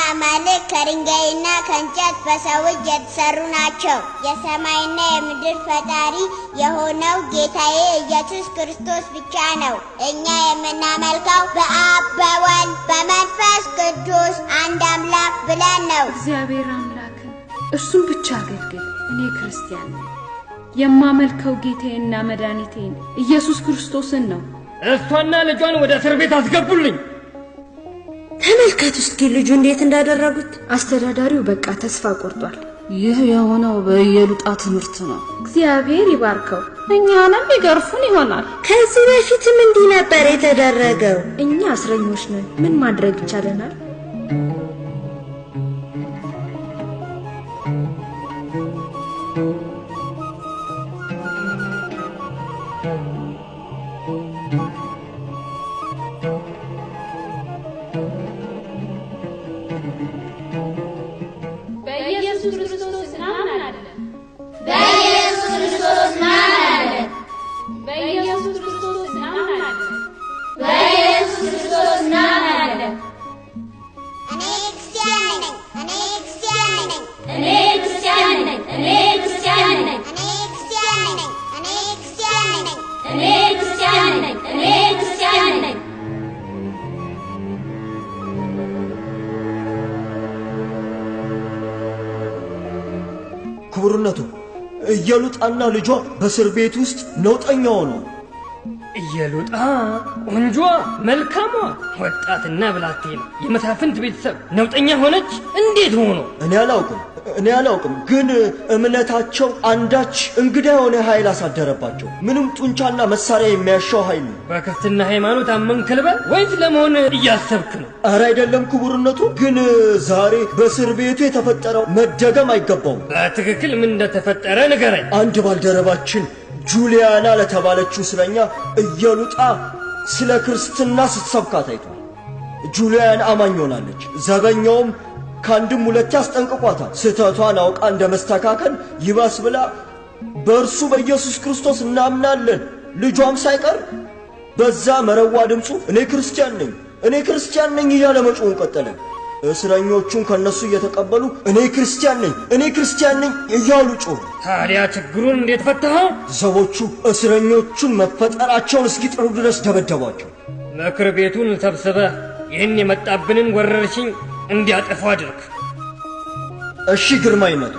አማልክት ከድንጋይና ከእንጨት በሰው እጅ የተሰሩ ናቸው። የሰማይና የምድር ፈጣሪ የሆነው ጌታዬ ኢየሱስ ክርስቶስ ብቻ ነው። እኛ የምናመልከው በአብ፣ በወልድ፣ በመንፈስ ቅዱስ አንድ አምላክ ብለን ነው። እግዚአብሔር አምላክን እርሱን ብቻ አገልግል። እኔ ክርስቲያን ነኝ። የማመልከው ጌታዬና መድኃኒቴን ኢየሱስ ክርስቶስን ነው። እሷና ልጇን ወደ እስር ቤት አስገቡልኝ። ተመልከቱ እስኪ ልጁ እንዴት እንዳደረጉት። አስተዳዳሪው በቃ ተስፋ ቆርጧል። ይህ የሆነው በኢየሉጣ ትምህርት ነው። እግዚአብሔር ይባርከው። እኛንም ይገርፉን ይሆናል። ከዚህ በፊትም እንዲህ ነበር የተደረገው። እኛ እስረኞች ነን። ምን ማድረግ ይቻለናል? በኢየሱስ ክርስቶስ እናምናለን። በኢየሱስ ክርስቶስ እናምናለን። በኢየሱስ ክርስቶስ እናምናለን። በኢየሱስ ክርስቶስ እናምናለን። እኔ ክርስቲያን ነኝ። እኔ ክርስቲያን ነኝ። እኔ ክርስቲያን ነኝ። እኔ ክርስቲያን ነኝ። እኔ ክርስቲያን ነኝ። እኔ ክርስቲያን ነኝ። እኔ ክርስቲያን ነኝ። እኔ ክርስቲያን ነኝ። ክቡርነቱ፣ ኢየሉጣና ልጇ በእስር ቤት ውስጥ ነውጠኛ ሆነዋል። ኢየሉጣ ቆንጆዋ፣ መልካሟ ወጣትና ብላቴና የመሳፍንት ቤተሰብ ነውጠኛ ሆነች? እንዴት ሆኖ? እኔ አላውቅም፣ እኔ አላውቅም፣ ግን እምነታቸው አንዳች እንግዳ የሆነ ኃይል አሳደረባቸው። ምንም ጡንቻና መሳሪያ የሚያሻው ኃይል ነው። በክርስትና ሃይማኖት አመንክ ልበል ወይስ ለመሆን እያሰብክ ነው? ኧረ አይደለም ክቡርነቱ፣ ግን ዛሬ በእስር ቤቱ የተፈጠረው መደገም አይገባውም። በትክክል ምን እንደተፈጠረ ንገረኝ። አንድ ባልደረባችን ጁሊያና ለተባለችው እስረኛ ኢየሉጣ ስለ ክርስትና ስትሰብካት አይቷል። ጁሊያን አማኝ ሆናለች። ዘበኛውም ከአንድም ሁለቴ አስጠንቅቋታል። ስህተቷን አውቃ እንደ መስተካከል ይባስ ብላ በእርሱ በኢየሱስ ክርስቶስ እናምናለን፣ ልጇም ሳይቀር በዛ መረዋ ድምፁ እኔ ክርስቲያን ነኝ፣ እኔ ክርስቲያን ነኝ እያለ መጮሁን ቀጠለ። እስረኞቹን ከነሱ እየተቀበሉ እኔ ክርስቲያን ነኝ፣ እኔ ክርስቲያን ነኝ እያሉ ጮሁ። ታዲያ ችግሩን እንዴት ፈታኸው? ዘቦቹ እስረኞቹን መፈጠራቸውን እስኪጥሩ ድረስ ደበደቧቸው። ምክር ቤቱን ሰብስበህ ይህን የመጣብንን ወረርሽኝ እንዲያጠፉ አድርግ። እሺ ግርማዊነቱ።